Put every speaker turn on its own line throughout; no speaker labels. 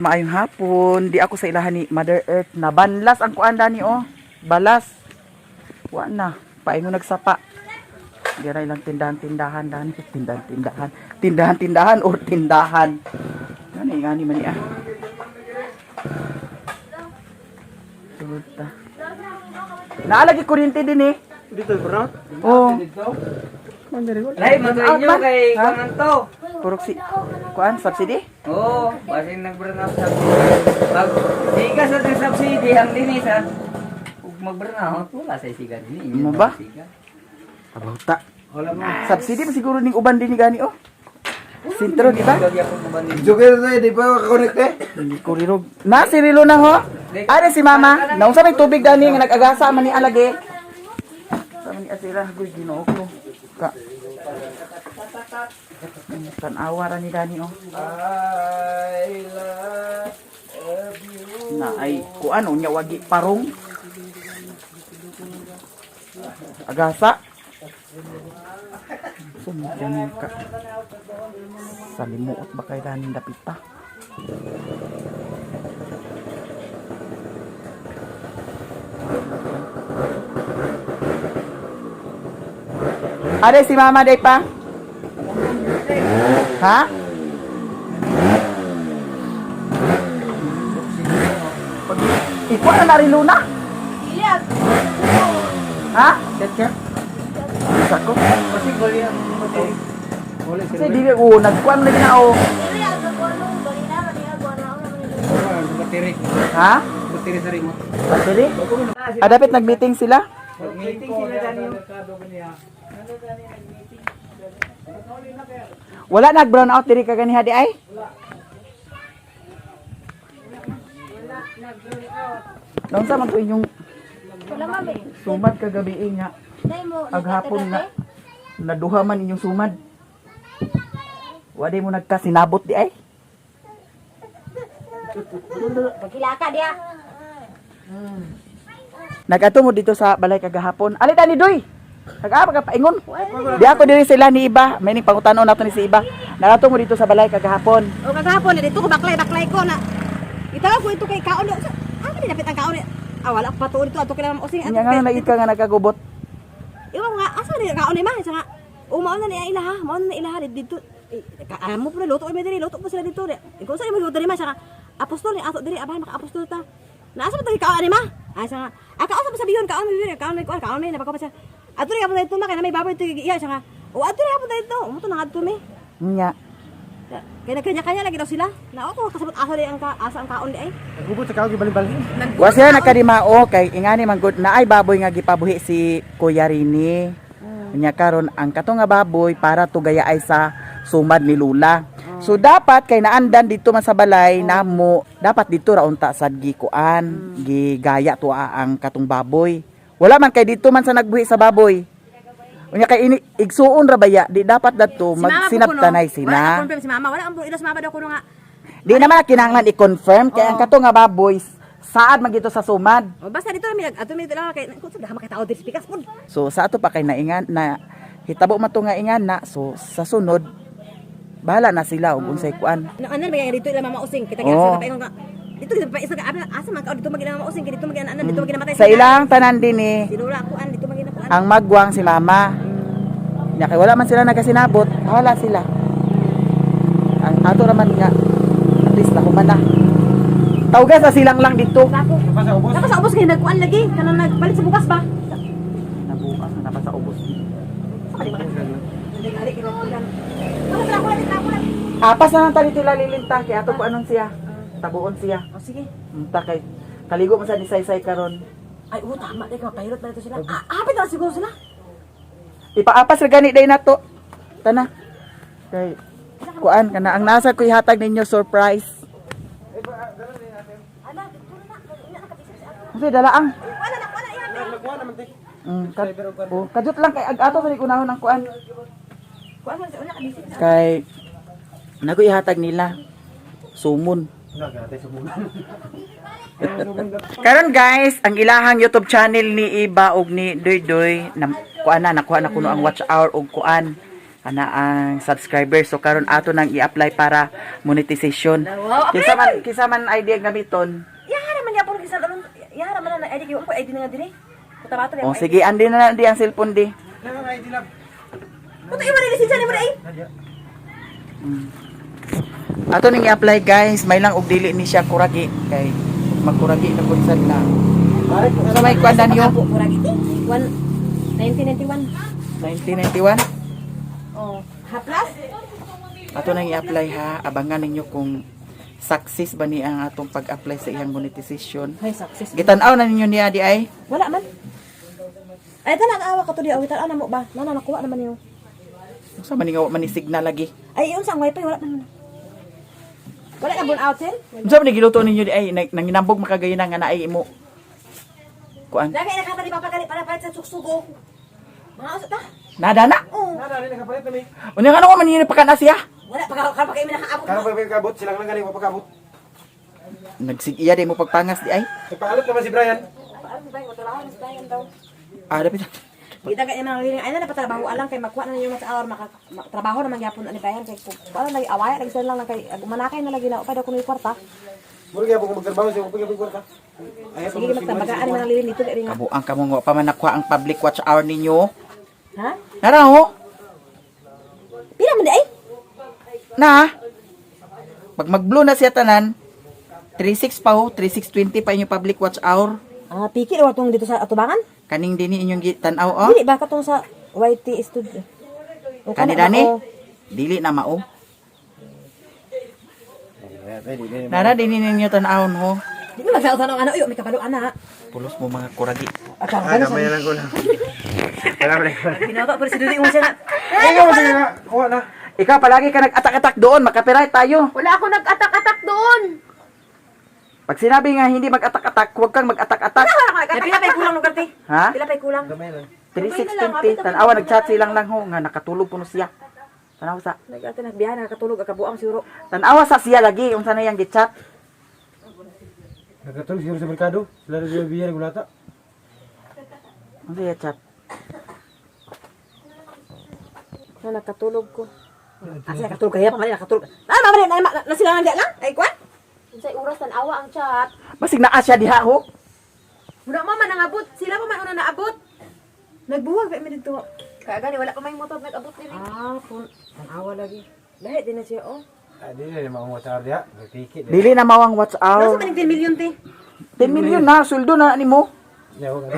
Maayong hapon, di ako sa ilahan ni Mother Earth. Nabanlas ang kuan dani oh. Balas. Wa na, paingon nagsapa. Diray lang tindahan-tindahan dani, tindahan-tindahan. Tindahan-tindahan or tindahan. Ngani ngani man ni ah. Sulod ta. Naalagi kuryente din eh.
Dito bro.
Oh,
Lay, matuin nyo kay
Ha?
kuan to.
purok si kuan subsidy?
Oo, basin nag-burn out subsidy. Pag siga sa sa subsidy, ang dinis ha. Ug mag-burn out, wala sa siga din.
Mo ba?
Siga.
Abawta.
Wala mo.
Subsidy pa siguro ning uban din ni gani oh. Sintro di ba?
Gagya ko ba ni?
Joker na di pa makakonect eh.
Hindi ko rirog. Na si Rilo na ho. Are si mama. Naunsa may tubig dani nga nag-agasa man ni alagi. Sa man ni asira goy Ginoo ko. Ka. Tan-awa ra ni dani oh.
I love you.
Na ay kuan unya wagi parong. Agasa. Sumudyan ka. Sa limuot ba kay dani dapit pa? Are si mama day pa? Ha? Ikuha na na rin Luna. Ha?
Set ka?
Sako.
Kasi goli ang motor.
Wala
Kasi dili oh, nagkuan lagi na oh.
Battery.
Ha?
Battery sa remote.
Battery? Ah, dapat nag-meeting sila?
Meeting sila dani.
Wala nag-brown out diri kaganiha di ay? Wala. Naunsa man to inyong
Wala mami.
sumad kagabi eh, nga.
Dai mo
Aghapon nga. Naduha man inyong sumad. Wala mo nagkasinabot di ay?
Pagkilaka dia.
Nagato mo dito sa balay kagahapon. Ali dani doy. Nag-apa ka paingon. Di ako diri sila ni Iba. May ning pangutanon nato ni si Iba. Nagato mo dito sa balay kagahapon.
O kagahapon na dito ko baklay baklay ko na. Itawag ko ito kay kaon. Ah, di dapat ang kaon. Ah, wala ko patuon dito ato kay Ma'am Osing.
Nya nga naigid ka nga nagkagubot.
Iwan nga asa ni kaon ni ma sa nga. O mao na ni ila ha, mao na ni ila ha dito. Eh, Amo po na luto mi diri, luto po sila dito. Ikaw sa mo diri ma sa nga. Apostol ni ato diri abahan maka apostol ta. Naasa ba tayo kaon ni ma? Ah, sa nga. Ah, kaon sa sabiyon, kaon mi diri, kaon mi kaon, kaon mi napako pa siya. Ato ri apon dito ma kay na may baboy ito iya siya nga. O ato ri apon dito, mo to nangadto mi.
Nya.
Kaya nagkanya-kanya lagi daw sila. Na ako kasabot asa di ang ka, asa ang kaon di ay.
Nagubot sa kaog ibalin-balin.
Wa sila nakadimao kay ingani man gud naay baboy nga gipabuhi si Kuya Rini. Nya karon ang kato nga baboy para tugaya ay sa sumad ni Lula. So dapat kay naandan dito man sa balay namo, dapat dito ra unta sad gikuan, gigaya tuwa ang katong baboy. Wala man kay dito man sa nagbuhi sa baboy. Unya kay ini igsuon ra baya, di dapat dadto magsinabtanay
Wala
sila.
confirm si mama, wala ang ila si mama daw kuno nga.
Di naman na kinahanglan i-confirm kay ang kato nga baboy saad man gito sa sumad.
O basta dito mi ato mi dito lang kay kung sa makita diri pikas pud.
So sa ato pa kay naingan na hitabo man to nga ingan na so sa sunod bahala na sila og unsay kuan.
No anan may dito ila mama using kita kay
Oo.
asa pa ingon nga. Dito kita pa isa ka asa man ka dito magina mama using kay dito magina anan dito magina matay.
Sa ilang tanan din eh,
Sinura ako an dito magina kuan.
ang magwang si mama. Nya kay wala man sila nagasinabot, wala sila. Ang ato raman nga at least nahuman na. Tawga sa silang lang dito.
Sako.
Napa sa ubos.
Tapos sa ubos kay nagkuan lagi kanang nagpalit sa bugas ba?
Nabukas na napa sa ubos.
Sa kali ba? Nagari kay nagkuan. Wala tra ko lang tra ko lang.
Apas na lang ta dito lalilinta kay ato ko anon siya. Tabuon siya.
O sige.
Unta kay kaligo man sa ni saysay karon.
Ay, oo, tama. Di ka mapahirot na ito sila. Ah, hapit na siguro sila.
Ipaapas ra gani day nato. Tana. Kay kuan kana ang nasa ko ihatag ninyo surprise.
Ala, dito na na. Ina nakabisip si ato.
Kasi dala ang
Wala na, wala ihapit.
Nagkuha naman te.
oh, kadjot lang kay ag ato sa unahon ang kuan.
Kuan man sa una kabisip.
Kay nago ihatag nila sumon.
Nagate sumulan.
Karon guys, ang ilahang YouTube channel ni Iba og ni Doy Doy na kuan na nakuha na kuno ang watch hour og kuan. Ana ang subscriber. So karon ato nang i-apply para monetization.
Wow,
Kinsa man ID ang gamiton?
Yaha naman yapon kisan aron. Yaha naman na ID ko ID na nga dire. Kutabato
Oh, sige, andi na lang di ang cellphone di.
Kuto iwan ni lisensya ni mo dai.
Ato ning i-apply guys, may lang og dili ni siya kuragi kay magkuragi na pud sad na. Sa may kwan na niyo?
Ako murag iti. 1991.
1991.
Oh, haplas.
Ato nang i-apply ha, abangan ninyo kung success ba ni ang atong pag-apply sa iyang monetization.
Hay success.
Gitan-aw na ninyo niya di ay.
Wala man. Ay tanan awa ka to di awitan ana mo ba? Nana nakuha naman niyo.
Unsa man ni nga wa man ni signal lagi.
Ay unsa ang wifi wala man. Wala na burn out sir.
Unsa man ni giluto ninyo di ay nanginambog makagayon nga naay imo. Kuan.
Lagi na ka ni Papa gali para palit sa suksugo. Mga usa ta.
Nada na.
Oh.
Nada, rin nakapalit na may.
Unya nga man ninyo pakan siya.
Wala pa ka pa kay nakaabot.
Karon pa kabot, silang lang galing mapakabot.
Nagsigiya di mo pagpangas di ay.
Nagpaalot naman si Brian.
Paano ba yung trabaho ni Brian daw?
Ah, dapat.
Kita kay mga liling ay na napatrabaho alang kay makuha na ninyo mas hour maka trabaho naman gyapon ani Brian kay wala lagi away lagi sila lang kay manakay na lagi na upay daw kuno yung kwarta.
Mura kaya kung magtrabaho siya, kung pagkabot kwarta. Ay,
Sige magtabagaan ni mga liling dito diri nga.
Kabuang kamo nga pa man nakuha ang public watch hour ninyo.
Ha?
Nara ho.
Pila man di ay?
Na. Pag mag-blue na siya tanan, 36 pa ho, 3620 pa inyong public watch hour.
Ah, piki daw atong dito sa atubangan.
Kaning dinhi inyong tan-aw oh.
Dili ba katong sa YT studio? O,
Kani
kana ba,
dani?
o?
Dili na mao. Nara dinhi ninyo tan-awon ho.
Di mo magsaot ang ano, uy, may kabalo ana.
Pulos mo mga kuragi.
Ah,
Gamay na lang ko lang. Wala pa rin.
Binato pero si Dudi mo siya na.
Ay, ikaw, sige na. Kuha na.
Ikaw palagi ka nag-atak-atak doon, makapiright tayo.
Wala ako nag-atak-atak doon.
Pag sinabi nga hindi mag-atak-atak, huwag kang mag-atak-atak.
Na pila pay kulang lugar te.
Ha?
Pila pay kulang.
Gamay lang.
3620. Tanawa nag-chat silang lang ho nga nakatulog kuno siya. Tanawa sa.
Nag-ate nagbiyahe nakatulog akabuang siguro.
Tanawa sa siya lagi unsa na yang gichat.
Nagkatulog siguro sa merkado. Sila na biya nagulata.
Unsa ya chat?
Na nakatulog ko. Ah, sila nakatulog kaya pa man nakatulog. Ah, mama na na, na sila nga lang. Ay kwan.
Unsay oras tan-awa ang chat.
Basig naa siya diha ho.
Wala mo man nangabot. Sila pa man una naabot.
Nagbuwag pa mi dito.
Kaya gani wala pa may motor nag-abot diri.
Ah, kun tanawa lagi. Lahi din na siya oh.
Ah, di na maungot sa orya. Nagpikit.
Dili na mawang watch
Nasa
hour.
man 10 million te.
10 million na sweldo na nimo.
Yaw ka.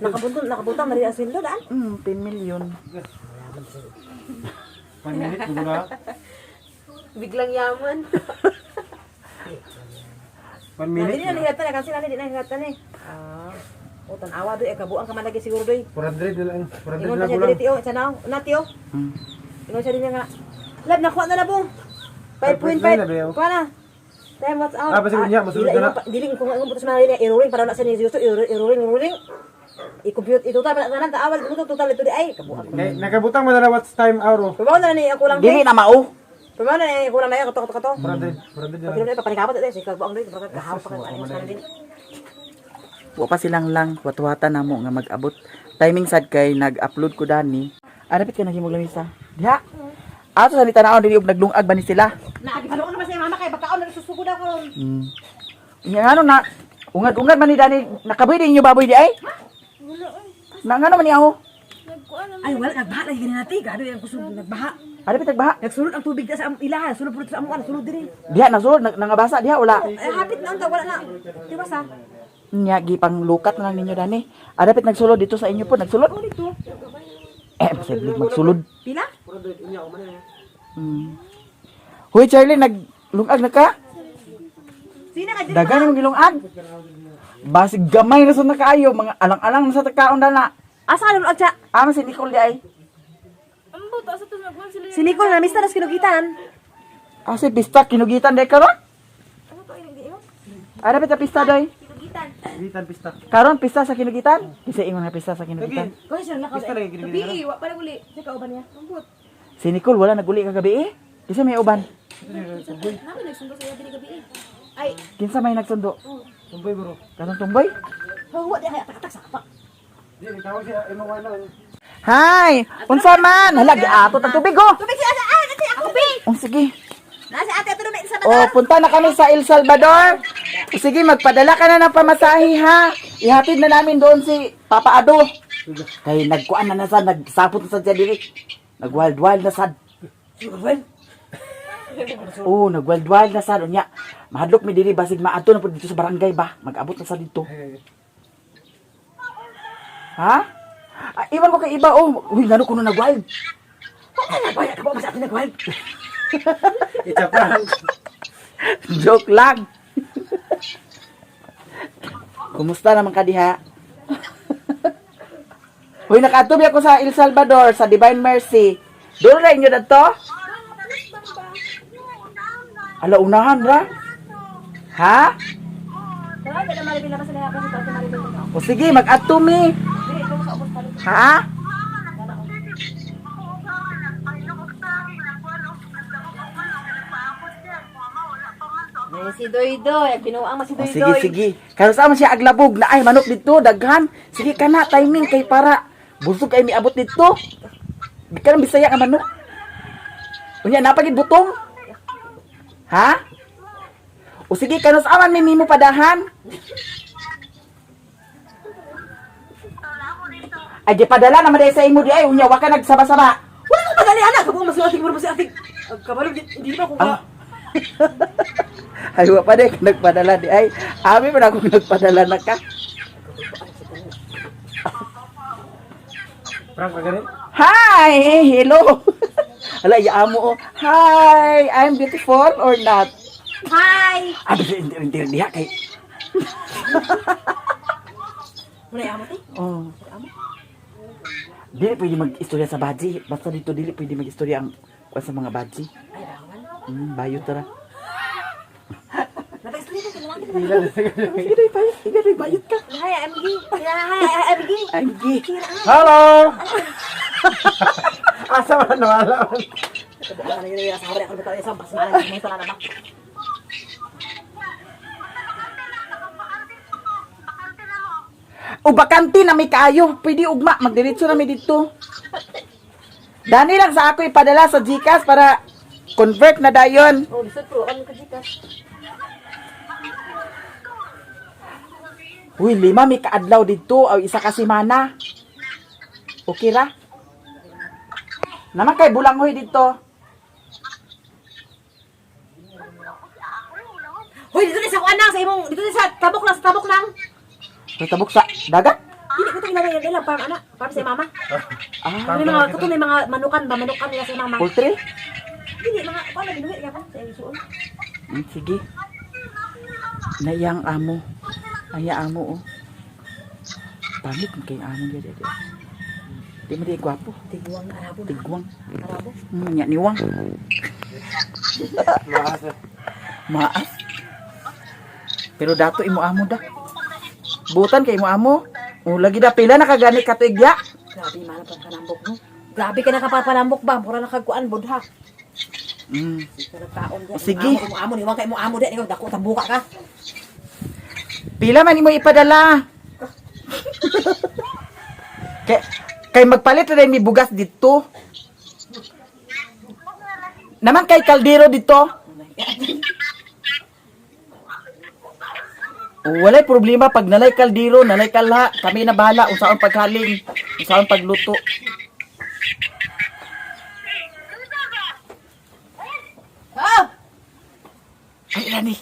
Nakabunton, nakabutang na rin ang sweldo daan.
10 million.
1 minute, dugo na.
Biglang yaman.
1
Na
minute.
dili na nahiratan na kasi na di na nahiratan eh. Ah. O tanawa doy, kabuang ka man lagi siguro doy.
400 na lang. 400
Ingon
na
pa
lang
siya
kulang.
diri tiyo, sa naong, na tiyo. Ingon siya din nga. Lab nakuha na labong.
5.5 na,
5.5.
bayo.
Kuha na. Time what's out.
Ah, basta niya, masunod
dili,
na na.
Dili kung ang butos man nila i-rolling para na sa niyo gusto i-rolling rolling. I-compute i-total para tanan taawal total total ito di ay kabuang.
Kay nakabutang man na watch time hour. Oh.
Pabaw na ni ako lang.
Dili na mao.
Pabaw na ni ako lang na kato kato kato.
400, 400 na
Pag
lang.
na panikabot ito sa kabuang doy para kahaw pa ka sa din.
Wa pa silang lang watwata na mo nga mag-abot. Timing sad kay nag-upload ko dani. Ah, dapat ka naghimog lamisa. Diha. Ato sa ni tan-awon dili og naglungag ba ni sila?
Naagi pa naman siya mama kay bakaon na susugo daw karon.
Nga ano na ungad-ungad man ni dani nakabuhi din inyo baboy di ay? Na ngano man ni ako?
Ay wala nagbaha lagi ganina ti. Gado yang kusog nagbaha.
Ano pitag baha?
Nagsulod ang tubig sa ilaha, sulod pud sa amuan, sulod diri.
Diha nasulod nangabasa diha wala.
Ay hapit na unta wala na. Tiwas ah.
Nya gipang lukat na lang ninyo dani. Ah, dapat nagsulod dito sa inyo po, nagsulod.
Oh dito.
Eh, posible magsulod.
Pila?
Hoy Charlie, naglungag na ka?
Sina ka diri?
Dagan imong gilungag. Basig gamay na sa nakaayo, mga alang-alang na sa takaon dana.
Asa ka nulog siya?
Ama si Nicole di ay.
Ambot asa to nagwan sila.
Si Nicole na mista nas kinugitan.
Ah, si pista kinugitan di karon? Ah, dapat na pista doy.
Kinugitan.
Gitan pista.
Karon pista sa kinugitan? Kasi ingon nga pista sa kinugitan.
Kuha siya lang
Pista lagi gini.
Gabi, wa pa uli.
Sa kauban niya.
Ambot.
Si Nicole wala naguli kagabi eh. Kasi may uban.
Nami nagsundo sa iya diri gabi. Ay,
Kinsa may nagsundo?
Tumboy bro.
Katong tumboy?
Huwa di ay atak-atak sa kapak.
Di tawag siya imo wala.
Hi! Unsa man? Hala, giatot ang tubig oh.
Tubig si ate, ah, ate, ako bi.
Oh, sige.
Na si ate ato na sa
Oh, punta na kami sa El Salvador. Sige, magpadala ka na ng pamasahe ha. Ihatid na namin doon si Papa Ado. Kay nagkuan na na sad, nagsapot na sad siya diri. Nagwild-wild na sad. Oh, nagwild-wild na sad unya. Mahadlok mi diri basig maadto na pud dito sa barangay ba. Mag-abot na sad dito. Ha? Ah, iwan ko kay iba oh. Uy, ngano kuno nagwild?
Nagwild, ako ba sa ate nagwild?
It's a prank.
Joke lang. Kumusta naman ka diha? Uy, nakatubi ako sa El Salvador, sa Divine Mercy. Doon na inyo dadto? Ala, unahan ra? Ha?
Wala na maribel na ba sila ako sa ate maribel ko.
O sige, mag-adto mi. Ha?
Ay, si Doy Doy, binuang man si
O
Doy
sige,
Doy.
sige. Karon sa man siya aglabog na ay manok dito, daghan. Sige kana timing kay para busog kay miabot dito. Kanang Bisaya nga manok. Unya napagid butong. Ha? O sige, kanos aman may mimo padahan. Ay, di padala naman dahil sa imo di ay. Unya, waka nagsaba-saba.
Wala ko padali anak, kabuang mas ate mo si ate. Kabalo di ba ko
Ah. Ay, wa pa di nagpadala di ay. Ami pa na akong nagpadala na ka.
Prank ka ganit?
Hi! Hello! Ala, iya amo oh. Hi! I'm beautiful or not?
Hi.
Ah, hindi, hindi, hindi, diha kay.
Muna amo te.
Oh. Dili pwede mag-istorya sa baji. Basta dito, dili pwede mag-istorya ang kuwan sa mga baji.
Ay, bawal.
Bayo tara.
Napag-istorya ka kailangan kita.
Sige, doy, bayot. Sige, doy, bayot ka.
Hi, MG. Hi, MG.
Ay, gi.
Hello! Asa man nawala man.
Wala na yun sa ako bitaw sa bas malang mo sa ba.
O bakante na may kaayo. Pwede ugma. Magdiretso na may dito. Dani lang sa ako ipadala sa GCash para convert na dayon.
Oh, lisod pro ano ka Gcash.
Uy, 5 may kaadlaw dito o isa ka semana. Okay ra? Naman kay bulanghoy dito.
Hoy, dito na sa kuan lang sa imong dito na sa tabok lang sa tabok lang.
Tatabok sa dagat.
Dili ko to ilagay yan ilang farm ana, farm sa mama.
Ah,
May mga kato may mga manukan ba manukan nila sa mama.
poultry?
Dili mga kuan na binuhi ka pa sa imong suon.
Sige. Naiyang amo. Ay amo oh. Pangit man kay amo diya diya. Di mo di gwapo.
Tiguang na arabo na.
Tigwang.
Arabo.
Nya niwang.
Maasa.
Maas. Pero dato imo amo da. Butan kay imo amo. O lagi da pila nakagani ka tuig ya.
Grabe mahal pa kanambok no. Grabe ka nakapapanambok ba? Mura na kagkuan budha. Taon
O, sige.
Imo amo ni kay mo amo di ikaw dako tambuka ka.
Pila man imo ipadala. Kay kay magpalit na rin mi bugas dito. Naman kay kaldero dito. Walay problema pag nalay kaldero, nalay kalha, kami na bahala unsaon paghaling, unsaon pagluto.
Ah!
Ay, lani.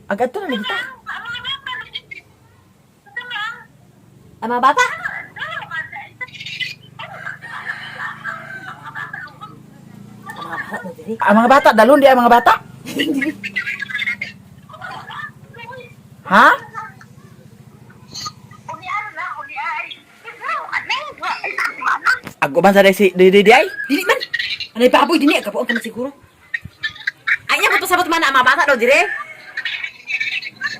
Agad to na lagi ta.
Ang mga bata. Ang mga bata na diri.
Ang mga bata, dalon di ang mga bata. Ha? Ago man sa day si di di di ay.
Dili man. Anay baboy dinhi kabuang ka man siguro. Ay nya ko pasabot man ang mga bata daw dire.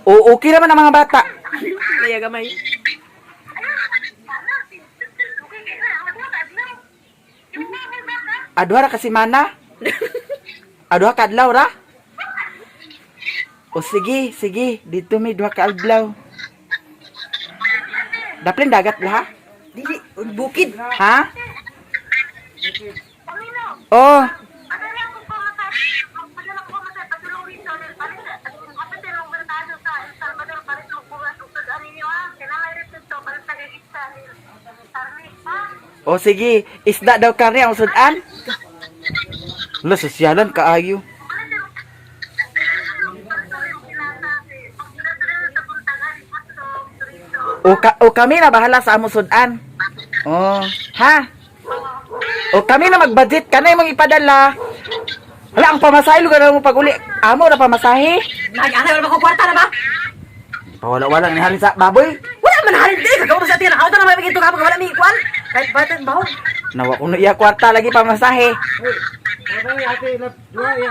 O okay naman ang mga bata.
Laya gamay.
Adwa ra kasi mana. Adwa ka adlaw ra. O sige, sige, dito may duha ka adlaw. Daplin dagat lah.
Dili. Bukid.
Ha? Oh, oh sige, isda daw karne ang sudan. Lo sosyalan kaayo. O kami na bahala sa among sudan. Oh, ha? O kami na mag-budget kanay mong ipadala. Hala ang pamasahe lugar na mo pag-uli. Amo na pamasahe.
Nag-ana wala ba ko kwarta na ba?
Pawala-wala ni halin sa baboy.
Wala man halin diri kagawa sa atin nakauta na may ginto ka wala mi kuan. Kahit batan bahon.
Nawa kuno iya kwarta lagi pamasahe.
Ay, ate, lap, dua, ya.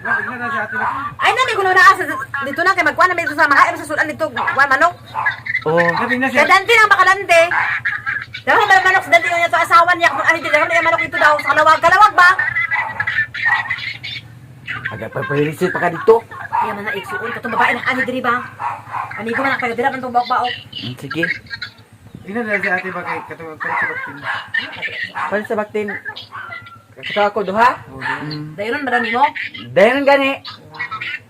Na, si ate, lap.
Ay nami kuno na asa dito na kay magkuan na mi sa makain sa sudan dito kuan manok.
Oh.
Labi na
Kay
siya.
Dante nang bakalante. Dahil ba manok sa Dante niya to asawa niya kung ano dito niya manok dito daw sa kalawag kalawag ba?
Aga papahilisit pa ka dito.
Kaya man na igsuon katong babae na ani diri ba? Amigo man na kayo dira man tong baok-baok.
Sige.
Tingnan na si ate ba kay katong palit sa baktin.
Palit sa baktin. Kato ako duha.
Dayon man daw nimo.
Dayon gani.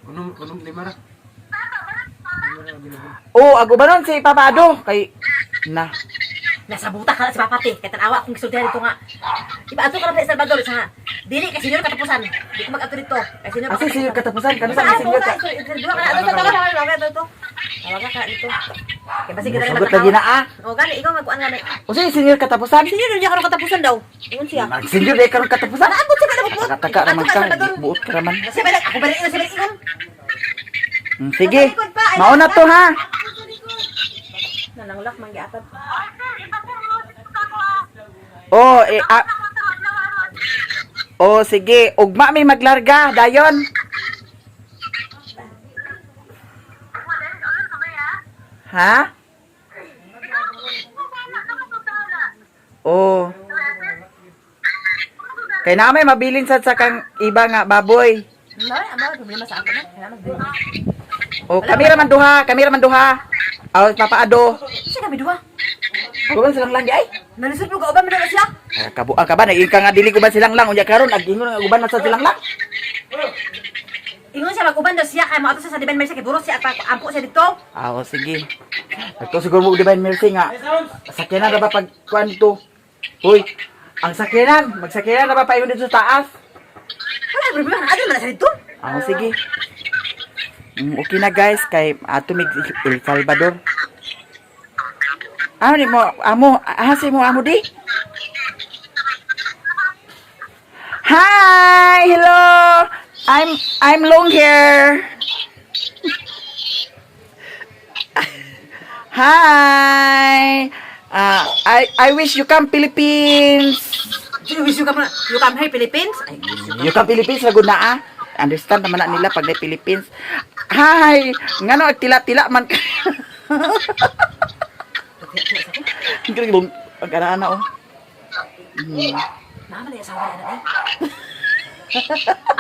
Unom, unom, lima ra.
Oh, ago ba nun si Papa Ado? Kay na.
Nasa buta ka na si Papa te. Kay tanawa akong gisultihan dito nga. Iba ato ka na sa El Salvador sa nga. Dili kay senyor katapusan. Di ko mag-ato dito. Kay senyor
Asa senyor katapusan? Kano sa
Saan
senyor ka?
Duha ka na. Ato tawa tawa tawa to. Tawaga ka dito. Kay basig kita
Musugot lagi na ah.
O gani ikaw magkuan gani.
O sige, senyor katapusan.
Senyor niya karon katapusan daw. Ingon siya.
Mag senyor di karon katapusan.
Naabot siya kada bukod.
Taka raman ka, buot ka raman.
Siya balik ako balik ingon siya balik ingon.
Sige. Mauna to ha.
Nananglak man giatad.
Oh, eh, ah. Oh, sige. Ugma may maglarga, dayon. Ha? Oh. Kay na may mabilin sad sa kang iba nga baboy.
No, amo problema sa ako na. Kailangan dili.
Oh, kami ra man duha, kami ra man duha. Aw, Papa Ado.
Siya kami duha.
Kuan silang lang ay.
Nalisod mo kauban man daw siya.
Ah, Kabuang ka ba nag ka nga dili ko ba silang lang unya karon ag ingon nga uban man sa silang lang.
Ingon siya mag-uban daw siya kay moadto siya sa Divine Mercy kay buros siya at ampo siya dito.
Ah, oh, sige. Ito siguro mo Divine Mercy nga. Sakyanan na ba pag kuan dito? Hoy, ang sakyanan, magsakyanan na ba paingon dito sa taas?
Wala problema, adto man na siya dito.
Ah, sige. Okay na guys, kay ato mig El Salvador. Ano ni mo amo, si mo amo di? Hi, hello. I'm long here. Hi. I wish you come Philippines.
You wish you come, you come here Philippines? Ay,
You come Philippines lagud na ah. Understand naman na nila pag na Philippines. Hi, ngano ag tila-tila man ka. Ang galing bong ang kana oh.
Mama na asawa na eh.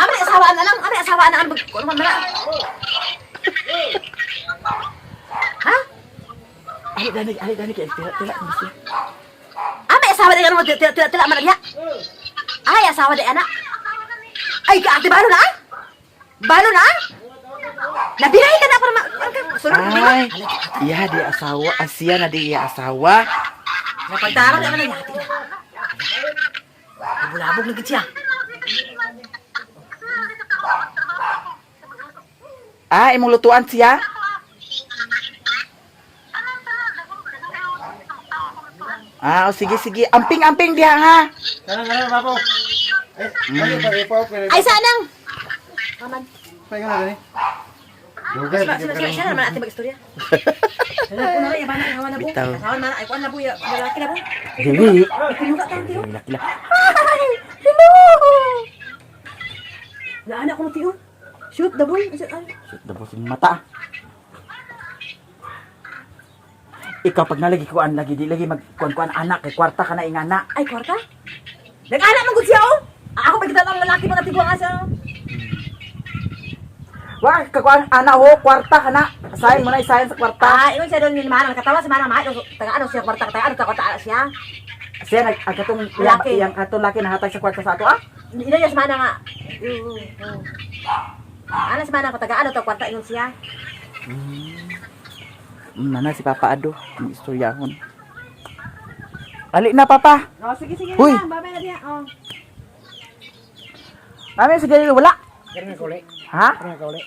Ama na asawa na lang, ama na asawa na ang kuno man na. Ha?
Ay dani kay tila-tila man siya.
Ama asawa na ano tila tila tila man diha. Ay asawa di ana. Ay ka ate balo na ah. Balo na ah. Nabiray ka na para ma sunod
Ay, iya di asawa, asiya na di iya asawa.
Napagtarong naman na yati na. Nabulabog lagi siya.
Ah, imong lutuan siya? Ah, oh, sige sige. Amping-amping diha ha.
Tara, tara, papo. Eh, ano pa, eh, pa, pero-
Ay sanang. Aman.
Pahinga na, dani. Dugay,
Sila sila sila siya naman ate mag-istorya. Wala ko na lang, yaman na bu.
Bitaw.
Asawa man, ay kuan na bu, ya, lalaki na bu.
Dili.
Kuyuga tayo tiyo.
Laki Hi! Hello!
Naana ko tiyo. Shoot the boy. Ay,
Shoot, dabos yung mata. Ikaw pag nalagi kuan lagi di lagi magkuan-kuan anak kay kwarta ka na ingana.
Ay kwarta. Nag-ana man gud siya oh. Ah, ako pagkita ang lalaki mga tigwang asa.
Wa ka kuan ana ho kwarta ka na. Sahin mo na isahin sa kwarta.
Ah, ingon siya doon ni Manang, katawa si Manang, mahal, taga ano siya, kwarta, taga ano, taga kwarta siya.
Siya nag ang katong
Laki.
iyang katong laki nahatag sa kwarta sa ato ah.
Ina niya si Manang nga. Oo. Ana si Manang, taga ano, taga kwarta, ingon siya.
Nana si Papa Ado, ang istoryahon. Ali na Papa.
Oh, sige, sige
Uy.
na, babay na diya. Oh.
Mami sige wala.
Kaya nga kauli.
Ha?
Kaya nga kauli.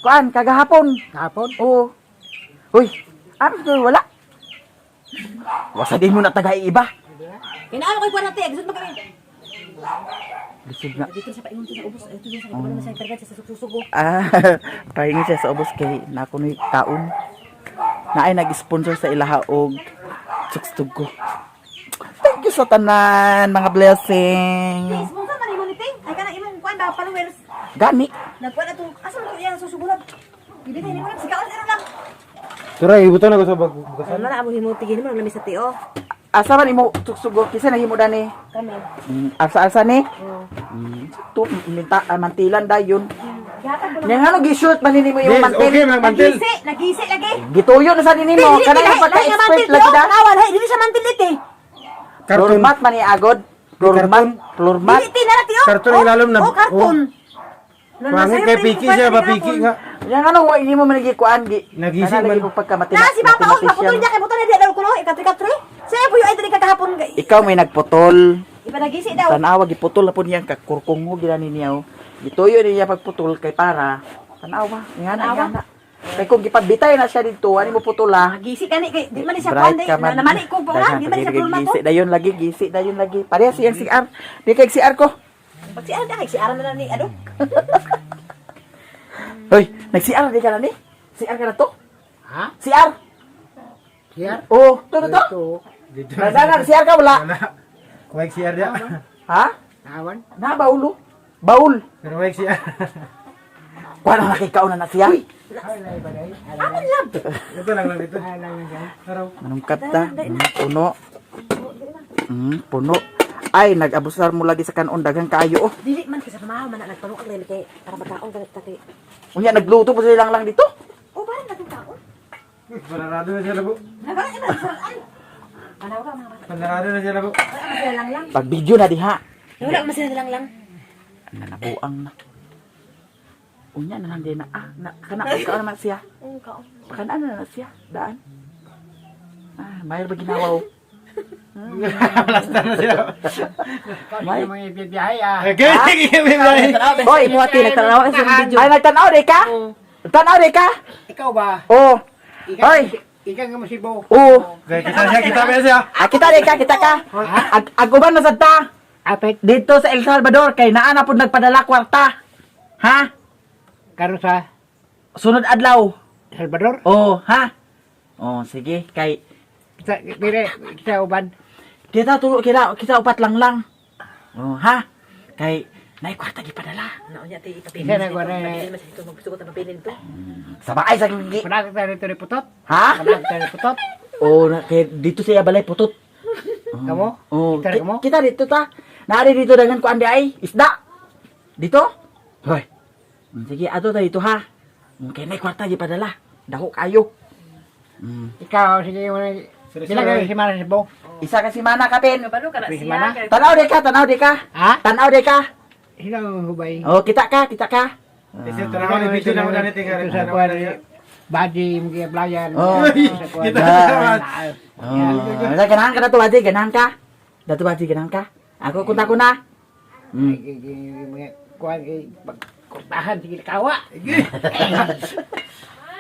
Kuan kagahapon.
Kahapon.
Oo. Uy, ano siguro wala? Wasa din mo na taga iba.
Inaano ko yung kwarta, te, gusto mo kami.
Lisod nga.
Dito sa paingon sa ubos, ito sa wala man siya karga sa susugo.
Ah, pahingi siya sa ubos kay nakunoy kaon. Naay nag-sponsor sa ilaha og tsuktug ko. Thank you sa tanan, mga blessing.
Sponsor man imo ni Ting. Ay kana imong kuan ba followers.
Gani.
Nagkuan atong asa man to iya susugulab. Gibitay nimo lang sikaon ero lang.
Tara, ibutan ako sa bukasan.
Wala amo himo tigil mo lang sa tiyo.
Asa man imo tsuksugo kisa nahimo dani.
Kami.
Asa-asa ni?
Oh.
To minta mantilan dayon.
Gihatag ko lang.
Nya ngano gi-shoot man nimo imong
Yes,
mantil.
okay, mga mantil.
Nagisi, nagisi lagi.
Gituyo na sa nimo
Dili,
kanang
dili, lahi nga
pagka-expert
mantil
lagi
tiyo.
da.
Tanawan, hey, dili siya mantil ite.
Karton.
Floormat man ni agod. Floormat, floormat.
Dili ti nara tiyo.
Karton ang ilalom na-
Oh, karton.
Pangit kay piki siya, mapiki nga.
Yang ano wa imo man gikuan gi.
Nagisi
Kana lagi
man.
mo pagka
Na si Papa oh, naputol niya kay putol niya daw kuno, ikatri-katri. Siya po yung ay dili kagahapon.
Ikaw may nagputol.
Iba nagisi daw.
Tanawa giputol na po niyang kakurkong gina niya. oh. Gituyo niya pagputol kay para tanawa nga na
Tanawa.
nga na. Kay kung gipagbitay na siya dito, ani mo putol ah.
Nagisi kani kay di man siya kuan
Bright
day.
ka man.
Namani ko pa
Daghan,
di man siya problema
Gisi
to.
dayon lagi, gisi dayon lagi. Pareha siyang CR. Di kay CR ko.
Pag si Ara kay si Ara na lang ni ano.
Hoy, nag-CR di ka na ni? CR ka na to?
Ha?
CR.
CR?
Oh, to to to.
Dito.
Nagdagan CR ka wala?
Wala. Kuwag CR dia.
Ha?
Awan.
Na baulo. Baul.
Pero kuwag CR.
Kuha na nakikaon na na siya.
Amon lang.
Ito lang lang dito. Araw.
Manungkat ta. Puno. Puno. Ay, nag-abusar mo lagi sa kanon daghang kaayo oh.
Dili man kasi mahaw man na nagpanuang dili kay para magkaon ganit ta kay.
Unya nagluto po sila lang lang dito.
Oh, parang naging kaon.
Panarado na siya labo.
Nagara ina ay. Panaw ka mga bata.
Panarado na siya labo.
Wala man sila lang lang.
Pag video na diha.
Wala man sila lang lang.
Nanabuang na. Unya na lang din na ah, na kana kaon naman siya.
Oo, kaon.
Kanaan na na siya, daan. Ah, mayroon ba ginawa oh?
Lasta na siya.
May.
Okay,
Hoy,
Imo ati nagtanaw sa video.
Ay nagtanaw di ka? Tanaw di ka?
Ikaw ba?
Oh.
Ikaw,
Hoy.
Ikaw nga masibo.
Oo.
Kita siya, kita pa siya.
Ah, kita di ka, kita ka. Ag aguban na sad ta.
Apit,
Dito sa El Salvador kay naa na pud nagpadala kwarta. Ha?
karon sa
Sunod adlaw.
Salvador.
Oh, ha? Oh, sige kay
Kita, dire, kita uban.
kita tulo kita kita upat lang lang. Oh, ha? Kay naay kwarta gipadala.
Naunya ti ipapilin.
Isa na ko na-
Pabilin man siya ito magsugot ang pabilin to.
Sa baay sa gigi.
Panakit tayo dito ni Putot.
Ha?
Panakit tayo ni Putot.
Oh, na, kay dito siya balay putot. Oh.
Kamo?
Oh,
Kita kamo?
kita dito ta. Naari dito daghan ko andi ay isda. Dito? Hoy. Sige, ato ta dito ha. Kay naay kwarta gipadala. Dako kayo.
Ikaw, sige mo na. Sila kayo si Mara Sibo.
Isa ka simana kapin.
Kabalo ka na
May
siya.
simana?
Tanaw di ka, tanaw di ka.
Ha?
Tanaw di ka.
Sino ang hubay?
Oh, kita ka, kita ka.
Kasi tanaw ni video na mo ganit
Ito sa kuwan ni Baji, mga playan.
Oh.
Sa kuwan.
Kita
Oh, oh. Ganahan ka na to, Baji, ganahan ka. Dato Baji, ganahan ka. Ako kunta ko na.
Mga kuwan kay pagkurtahan, sige kawa.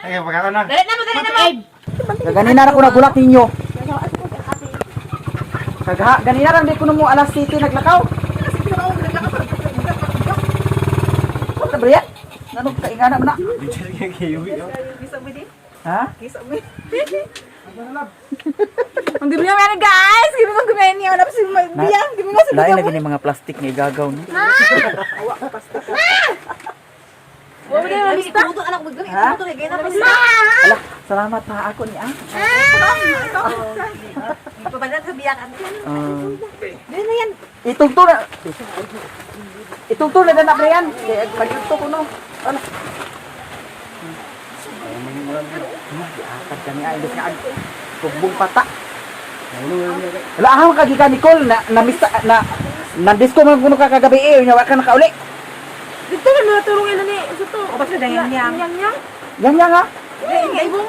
Ay, pagkaon na.
Dali na mo, dali na mo.
Kaganina ra ko nagulat ninyo. Kagaha, ganina ra di ko mo alas 7 naglakaw. Wala ba yan? Nanog kaingana man na. Ha?
Ang gabi naman guys! Gabi mo gabi niya. Wala pa si Biyang. Gabi mo sa
Lain na gini mga plastic nga igagaw no.
Wala na
Dali ituto anak mo dali ituto kay na pa siya.
Ala, salamat ha ako ni ah.
Ipabalan sa biyak.
Uh,
Dali na yan.
itugto na. Itugto na na Brian. Kay pagyugto ko no. Ala. Giatag kami ay imbes nga tugbong pata. Wala ahon ka gikan Nicole na na mista na na disco man kuno ka kagabi eh nya wa ka nakauli.
Dito na natulong ila ni sa to.
O, basta dahil niyang.
Yang yang.
Yang yang ha.
Yang ibong.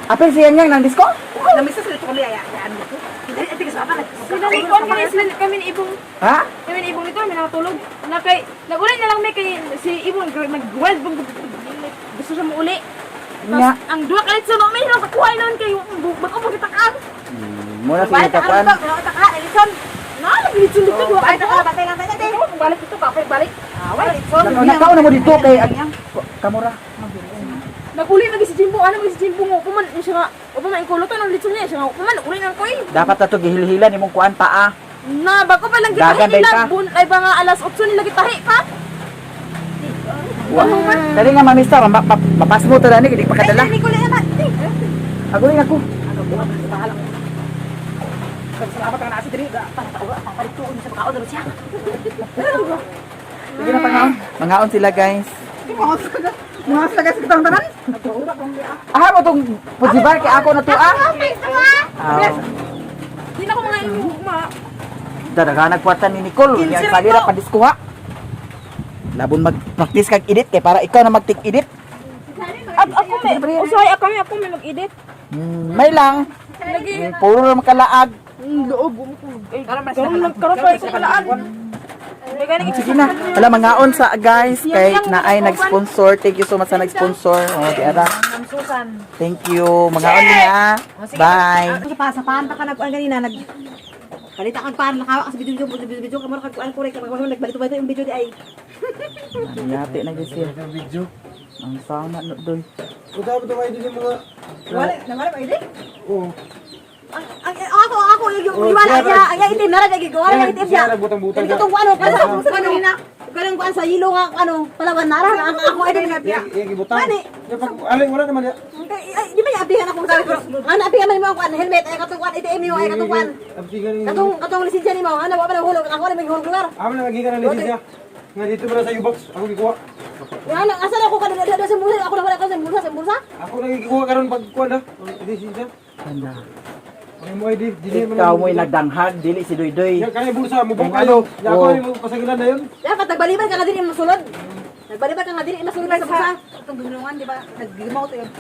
Apil si yang yang nang disco?
Namisa sila kami ay ay ano to. Dali ate ka sa apa.
Sila ni kuan kami sila kami ni ibong.
Ha?
Kami ni ibong dito kami nakatulog. Na kay naguli na lang may kay si ibong nag-wild bang gusto siya muuli.
Nya.
Tapos ang duha ka litson may nakakuha noon kay bag-o pagkitakaan.
Muna si
Balik ka
kakuan.
ka ka Alison.
Na lagi litson dito duha
Balik
ka.
ka batay lang tayo ate.
Balik dito ka balik.
Ah, wala litson.
Nakaon na mo dito kay kamura.
Naguli lagi si Jimbo, ano lagi si Jimbo mo kuman siya nga, upo man ikulutan ang litson niya siya nga, upo man uli nang koy.
Dapat ato gihilhilan imong kuan paa.
Na bago pa lang
Dagan
gitahi
day
nila,
ka.
bun ay ba nga alas 8 nila gitahi pa.
Wa. Kali nga mamista mapasmo ta dani di pa kadala.
Ay, Nicole ay ba.
Aguling ako.
Salamat ka na sa diri. Para ta ura papalit ko sa makaon daro siya.
Sige na pangaon. Mangaon sila guys.
Mga sa guys kitang tanan.
Ah, mo tong pujibar kay ako na to ah. Ah.
Di na ko mga imo ma.
Dadaganag kwarta ni Nicole.
Kinsa
Yan salira
ito?
pa disko ha. Labon mag-practice kag edit kay para ikaw na mag-take edit.
Ako may usahay ako may mag-edit.
May lang.
Lagi
Puro na makalaag.
loob mo ko. Ay, karon lang karon pa ko kalaan. May gani
Sige na. Wala mangaon sa guys kay naay nag-sponsor. Thank you so much sa nag-sponsor. Oh, di ara. Thank you. Mangaon niya. Bye.
Sa pa sa panta ka nagkuan ganina nag Palita kag pan nakawa ka sa video video video video kamo kag kuan kurek kag nagbalito-balito yung video di ay.
Yate na gyud siya.
Video.
Ang sauna no doy.
Punta mo ito din yung mga...
Wala nawala ba ID?
Oo.
Ang ang ako ako yung
Oh,
iwala
siya,
siya ang itim nara lagi ko wala itim siya.
Siya, nagbutang-butang
Kani katong ano kasi sa kanina. Kanang kuan sa ilo nga ano Palawan nara ang ako ay din
Iya, iya, gibutang.
Mani.
Ya, pag, alay, wala naman ya.
Ay, di ba iabihan akong sabi pero ano abihan man mo ang kuan helmet ay katong kuan ATM nimo ay katong kuan.
Absigan ni...
Katong katong lisensya nimo ano wa pa na hulog ako na may hulog lugar.
Amo na nagigan ang lisensya. Nga dito ba sa U-box? Ako gikuha.
Ano asa na ako kada sa bulsa ako na wala ko sa bulsa.
Ako nagikuha karon pag kuha na. Lisensya.
Tanda.
Ang mo ID, dili man.
Ikaw mo'y nagdanghag, dili si Doydoy.
Ya kani bulsa mo
Kung
bang kayo.
ano,
Ya ako
oo.
mo pasagilan na yun.
Dapat nagbaliban ka nga dili masulod. Nagbaliban ka nga dili masulod sa bulsa.
Itong ginungan, di ba? Naggimaw to yung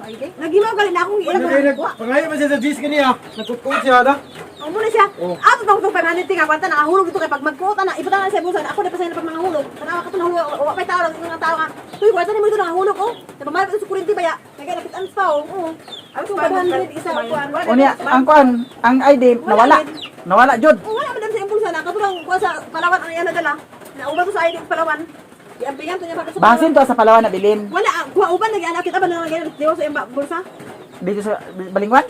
ID.
Nagimaw gali na akong ilang
Nag-
ko.
Pangayo man siya sa G's kaniya. Nagkutkuot siya da.
Ang muna siya.
Oh.
Ato tong tong 500 nga kwanta nakahulog dito kay pag magkuot ana ibutang na sa bulsa ako na pa sa pag mga hulog. Tanawa ka to nahulog wa pay tao nga tao nga. Tuy kwarta nimo dito nakahulog oh. Napamahal pa sa kuryente ba ya? Kay nakitaan pa oh. Oo. Ang 500 isa kuan.
Unya, ang kuan, ang ID nawala. Nawala jud.
Oh, wala man sa impulsa na katulong kuan sa Palawan ang iya nadala. Nauban to sa ID sa Palawan. Giampingan to niya para sa
Basin to sa Palawan na bilin.
Wala ah, kuha uban lagi anak kita ba na lang diwa sa iyang bulsa.
Dito sa Balingwan?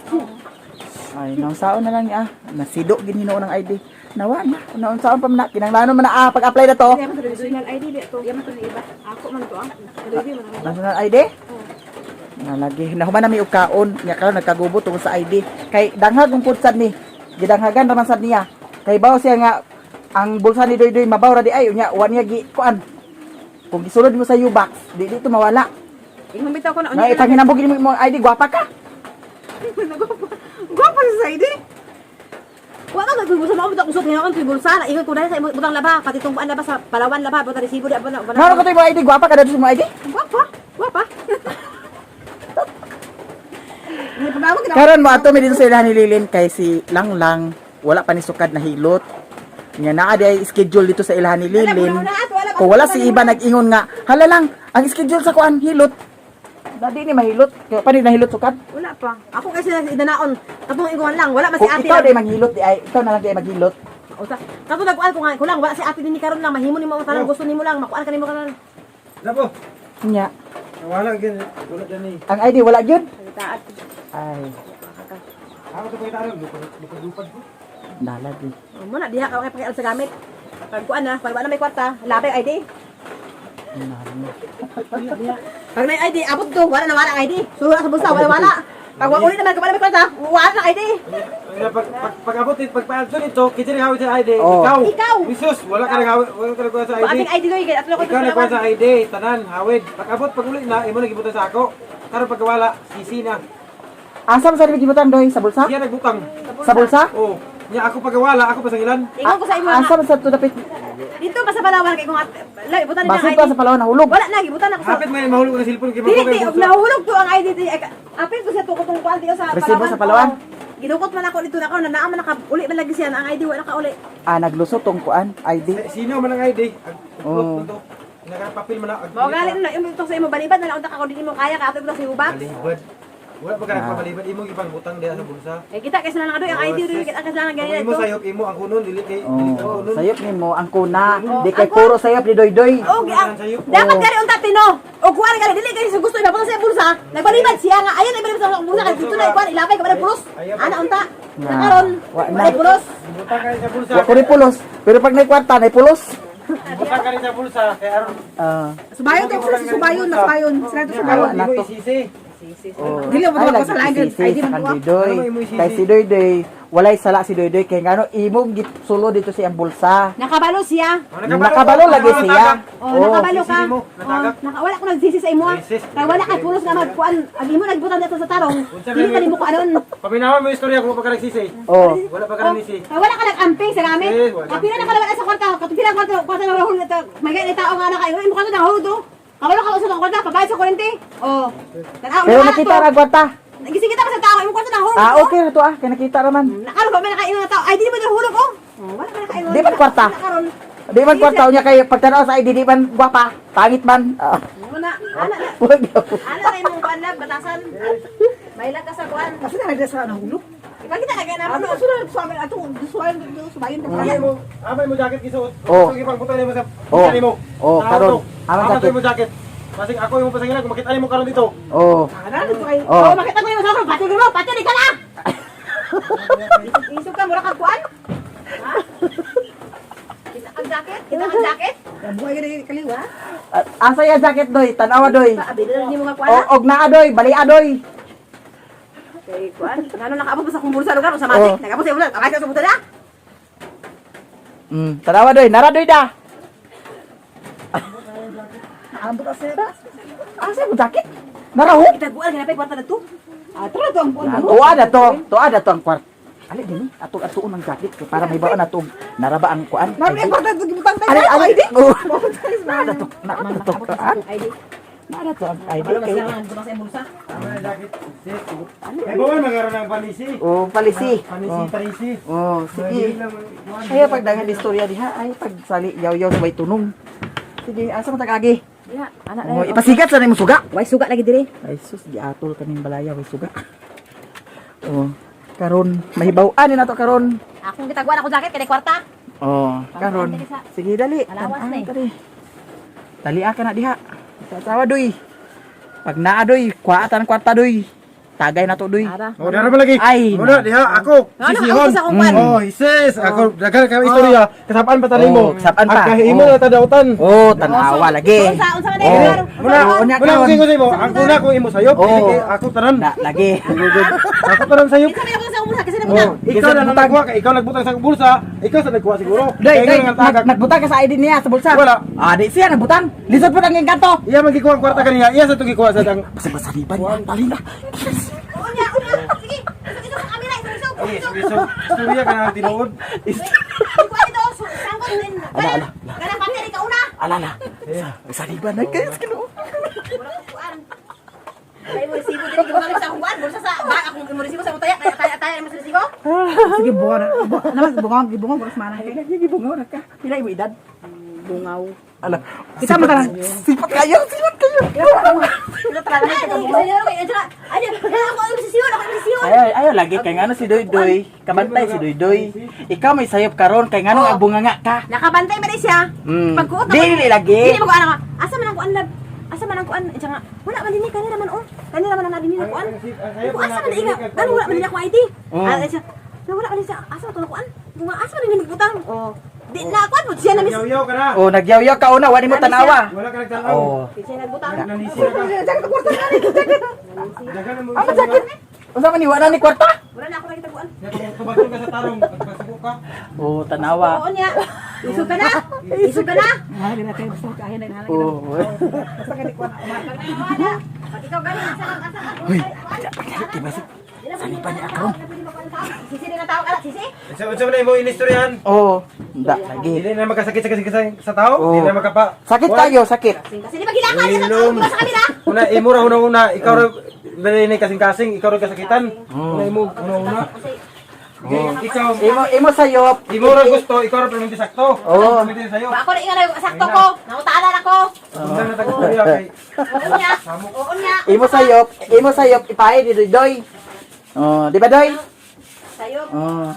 Ay, naunsaon na lang niya. Nasido gid hinuon ang ID. Nawa na. Naunsaon pa man na. Kinanglanon man na ah, pag-apply na to.
National ID di to. Yaman to ni iba. Ako man to ah. ID man ako.
National ID? Nalagi. Nahuman na may ukaon. Nya karon nagkagubo tungod sa ID. Kay danghag ang pud sad ni. Gidanghagan raman sad niya. Kay bawo siya nga ang bulsa ni Doydoy mabaw ra di ay unya wa niya gi kuan. Kung gisulod mo sa U-box, di dito mawala.
Ingon bitaw ko na
Na ipanghinambog gid mo imong ID, gwapa ka.
Gwapo siya sa ID.
Wa ka nagulsa mo butang usod hinuon to bulsa na ingon ko dahil sa imong butang laba pati tong kuan laba sa Palawan laba butang resibo di abon na.
Ngano ko to imong ID, gwapa ka dito sa imong ID?
Gwapa, gwapa. Hindi pa ba
Karon mo ato mi dito sa ilahan ni Lilin kay si Langlang wala pa ni sukad na hilot. Nya naa di ay schedule dito sa ilahan ni Lilin. Kung wala si Iba nag-ingon nga, hala lang, ang schedule sa kuan hilot. Na di ni mahilot. Kaya pa ni nahilot sukad.
Wala pa.
Ako kasi idanaon. Katong ingon lang, wala man si
Kung
ate.
ikaw di manghilot di ay, ikaw na lang di ay maghilot.
Usa. Katong nagkuan ko nga, kulang wala si ate dinhi karon lang mahimo nimo ang tanang gusto nimo lang, makuan ka nimo karon.
Dapo.
Nya,
Wala gid. Wala dyan eh.
ang ID wala gyud.
Taat.
Ay,
Ako to pakita ron. Lupad-lupad ko.
nalagi.
Oh, Mo na diha ka kay pakialam sa gamit. Pag kuan na, pag wala may kwarta, labi ang ID.
Nalagi.
Pag may ID, abot to, wala na wala ang ID. Sulod sa bulsa, wala wala. Pag wa uli naman, kung wala may kwarta, wala na ID.
Pag pag pag abot pag paadto nito, kita rin hawid sa ID.
Oh.
Ikaw.
Ikaw.
Jesus, wala ka nang hawid, wala ka nang sa ID.
Ating ID doy, kay atlo ko
Ikaw nagkuha sa ID, tanan, hawid. Pag abot pag uli na, imo na gibutan sa ako. Karon pagkawala, sisi na.
Asa man sa rin gibutang doy sa bulsa?
Siya nagbutang.
Sa bulsa?
Oh, nya ako pagkawala, ako pasangilan.
Ingon ko sa imo nga.
Asa man sa to dapit?
Dito pa sa Palawan kay kung la ibutan nila
Basod
ang
pa
ID.
sa Palawan nahulog.
Wala na gibutan ako sa.
Hapit man mahulog ang cellphone kay
Dili
mabukay
di
ang
og
bulsa.
nahulog to ang ID di. Apil ko sa tuko tong kuan dito sa
Resibo sa Palawan?
Oo. Gidukot man ako dito na ako na naa man naka uli man lagi siya na ang ID wala ka uli.
Ah, naglusot tong kuan ID.
Sino man ang ID? Ang
Oh.
upload to. Nakapapil man na.
Mao gali na imo sa imo balibad na lang unta ka kung dili mo kaya ka ato sa hubak.
Balibad. Wala pa ka nagpabalibad imo gipang butang diha sa bulsa.
Eh kita kay sila nga doy ang ID doy kita kay sila nga
Kung
ganyan
imo
dito.
sayop imo ang kunon dili kay dili ka
Oh,
kunon.
sayop nimo ang kuna. Di kay puro sayop ni Doydoy.
Og ang dapat gani unta tino. Og kuan gani dili kay sa gusto ipapunta sa bulsa. Nagbalibad siya nga ayon ibalibad sa bulsa kay dito na ikuan ilapay ka ba pulos. Ana unta.
Na.
Na karon
Wa na.
wala pulos.
Butang ka sa bulsa.
Wa ko ni pulos, pero pag nay kwarta nay pulos.
Butang ka sa bulsa kay aron
Ah,
Subayon to sila subayon na subayon. Sila to
Awa
subayon.
na
imo
to.
isisi.
Oh.
Dili mo
Ay,
to
lagi
sa langit.
isisi
Ay di
sa
man
kang
to.
Doydoy.
Ano mo isisi?
Kay si Doydoy, walay sala si Doydoy kay ngano imong gisulo dito sa iyang bulsa.
Nakabalo siya.
Oh,
Nakabalo lagi siya.
Oh, nakabalo ka.
Sisi mo,
Oh,
natagak.
naka, wala ko nagsisi sa imo. ah.
Sis.
Kay wala kay pulos nga magkuan. Ang imo nagbutan dito sa tarong.
Unsa
Dili
may-
ka nimo kuanon.
Paminawa mo yung istorya kung pa ka nagsisi.
Oh.
Wala pa ka nagsisi.
Kay wala ka nag-amping sa gamit.
Eh, wala.
Kapila na kalawat sa kwarta, katupila kwarta, kwarta na hulog ito. May ganit tao nga na kayo. Imo kwarta na hulog do. Kabalo ka sa kwarta, pabayad sa kuryente. Oh. Tanaw
Pero nakita ra ang kwarta.
Nagising kita pa sa tao, imo kwarta na hulog.
Ah, okay na to ah, kay nakita ra man.
Nakalo ba man nakaingon na tao? Ay, di ba na hulog oh. Oh, wala ka nakaingon.
Di ba kwarta?
Nakaron.
Di man kwarta niya kay pagtanaw sa ID di man gwapa, pangit man. Ah,
Muna, ana na.
wag yaw.
Ana na imong kuan lab, batasan. May ka sa kuan.
Kasi na nagda sa nahulog.
Ipakita ka kay naman.
Ato sila subayon ato subayon subayon to.
Amay mo, amay mo jacket gisuot.
Oh.
Gusto gipang butang nimo sa
Oh.
bulsa nimo.
Oh,
Sa
karon.
auto.
Amang
Ama to
jacket.
imo jacket. Basig ako imo pasangilan kung makita nimo karon dito.
Oh.
Ana to kay
Oh.
Oh, makita ko yung sa pati mo, pati di ka na. Isog ka mura kag kuan. Ha? Kita kang jacket, kita kang jacket.
buhay gani kaliwa.
Ah, Asa ya jacket doy, tanawa doy.
Ba, abi na nimo nga kuan.
O, og naa doy, bali adoy.
Kay kuan, ngano nakaabot pa sa akong bulsa lugar sa matik.
Oh.
Nakaabot sa bulsa, akay sa bulsa na.
Tanawa doy, nara doy da.
Naambot asa.
Asa mo jacket? Naraho.
Kita kuan kinapay kwarta na to.
Ato to ang buwan.
Tuwa na to, tuwa na to ang kwart. Ali dinhi, atong atuon ang jacket kay para may baon ato naraba ang kuan.
Nami ang kwarta to gibutang tayo.
Ali ali. Oh. Nara to, nara to kuan.
ID.
Nara to ang ID
Kabalo
kay.
sila nga butang sa imong bulsa.
Amay na jacket. Sis. May bawan magkaroon ng panisi.
Oh, palisi.
Panisi,
Oh,
panisi.
oh sige. Kaya pag daghan istorya diha ay pag sali yaw-yaw sa may tunong. Sige, asa man tagagi?
Ya, anak
Oh, ipasigat sa nimo suga.
Way suga lagi dire.
Ay sus, giatol kaming balaya way suga. Oh, karon mahibaw-an ni nato karon.
Akong gitaguan ako jacket kay kwarta.
Oh, karon. Sige dali.
Alawas na eh.
Dali. Dali ka na diha. Sa tawa doy. Pag naa doy, kuha ang kwarta doy. Tagay na to doy.
Ara.
Oh, dara ba lagi?
Ay.
Muna diha ako.
Ano,
Sisihon.
ako sa akong kwan.
Oh, sis, ako daghan kay istorya. Kasapaan pa tani mo.
Oh, kasapaan pa.
Ang kahimo
Oh.
na tadautan.
Oh, tanawa lagi.
Unsa unsa man
Oh.
lugar?
Muna,
Oh, unya
muna
karon.
ko sa imo. Ang una ko imo sayop,
Oh.
dili kay ako tanan.
Na lagi.
Ako tanan sayop.
Kinsa may nabutang sa akong bulsa kasi nabutang.
Oh, ikaw na nagkuha kay ikaw nagbutang sa bulsa, ikaw sa nagkuha siguro.
Day,
Kaya
day,
nga tagak.
nagbutang ka sa ID niya sa bulsa.
Wala.
Ah, di siya nagbutang. Lisod po kang engkanto.
Iya man gikuha ang kwarta kaniya, iya sa to gikuha sa dang.
Basta basariban, dali na.
Unya, unya. Sige. Isog sa kamera, isog isog.
Eh, isog istorya ka na tinuod.
Kuan ito, sangkot din.
Ala, ala.
Kanang pati ka una.
Alala. Sariban na guys, kinu.
Mura ko kuan. Ay mo resibo dili gibutang sa akong kuan, bulsa sa ba akong mo resibo sa akong taya, kaya taya taya mo sa resibo.
Sige bungaw na. Naman bungaw gibungaw oras man.
Ay, nagigibungaw na ka. Pila imo edad?
Bungaw.
Ala.
Kita man tanan.
Sipat kayo, sipat kayo.
Sila tanan
Ay, senyor ko, ay, ako ang sisiyon, ako ang sisiyon.
Ayo, ayo lagi kay ngano si Doy Doy, kabantay si Doy Doy. Ikaw may sayop karon kay ngano ang bunganga ka.
Nakabantay man siya. Pagkuot
Dili lagi.
Dili mo kuan ako. Asa man ang kuan lab? Asa man ang kuan? Siya nga, wala man dinhi kanira man oh. Kanira man ang dinhi na kuan. Kung asa man inga, gano wala man dinhi ako ID.
Oh.
Ah, siya. Na wala man siya. Asa man to na kuan? Kung asa man dinhi magbutang. Oh. Di na kuan mo siya na miss.
Yaw-yaw ka na.
Oh, nagyaw-yaw ka una, wani mo tanawa.
Wala ka nagtanaw.
Oh.
Di siya nagbutang.
Nanisi na ka.
Jacket kwarta na ni jacket.
Daghan mo.
Ang sakit. Unsa man ni wala ni kwarta?
Wala na ako nakita kuan.
Tubaton ka sa tarong, pagpasuko ka.
Oh, tanawa.
Oo niya. Isog ka na. Isog ka na.
Mahal na kayo basta kahin na.
Oh.
Basta kani kuan.
Wala. Pag ikaw gani sa kang asa ka.
Uy, pagdali ba si saniban niya karon.
Sisi na tawag ala, sisi.
Unsa unsa man imo inistoryahan?
Oh, da lagi.
Dili na magkasakit sa kasing sa tao,
Oo.
dili na makapa.
Sakit tayo, sakit.
Kasi di ba gilakan niya sa
Ilom.
sa kamera?
Una imo ra una una, ikaw ra dili ni kasing-kasing, ikaw ra kasakitan. Una imo una una. Ikaw
Imo imo sayop.
imo ra gusto, ikaw ra perminti sakto.
Oo.
Perminti sayo.
Ako na ingan sakto ko. Nangutaanan ako.
Unsa na tag istorya kay
Oo niya. Oo niya.
Imo sayop, imo sayop ipahe di Doy, Doy. Oh, di ba Doy?
Sayo.
Oh.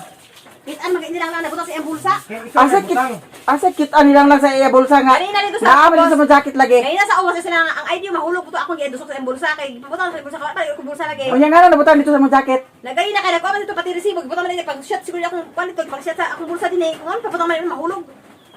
Kitaan mag lang na nabutang sa iyang bulsa.
Kay ikaw
Asa
ra
kit
butang.
asa kit ani lang lang sa iya bulsa nga.
Kanina dito sa
Naa man dito sa mga jacket lagi.
Ngayon sa ubos sila nga ang ID mahulog ko to akong giadusok sa iyang bulsa kay gibutang sa bulsa ka pa ko bulsa lagi.
Unya nga na nabutang dito sa mga jacket.
Nagay na kay nagkuha man dito pati resibo gibutang man pag shot siguro akong kuan dito pag shot sa akong bulsa din eh. Kung ano pabutang man mahulog.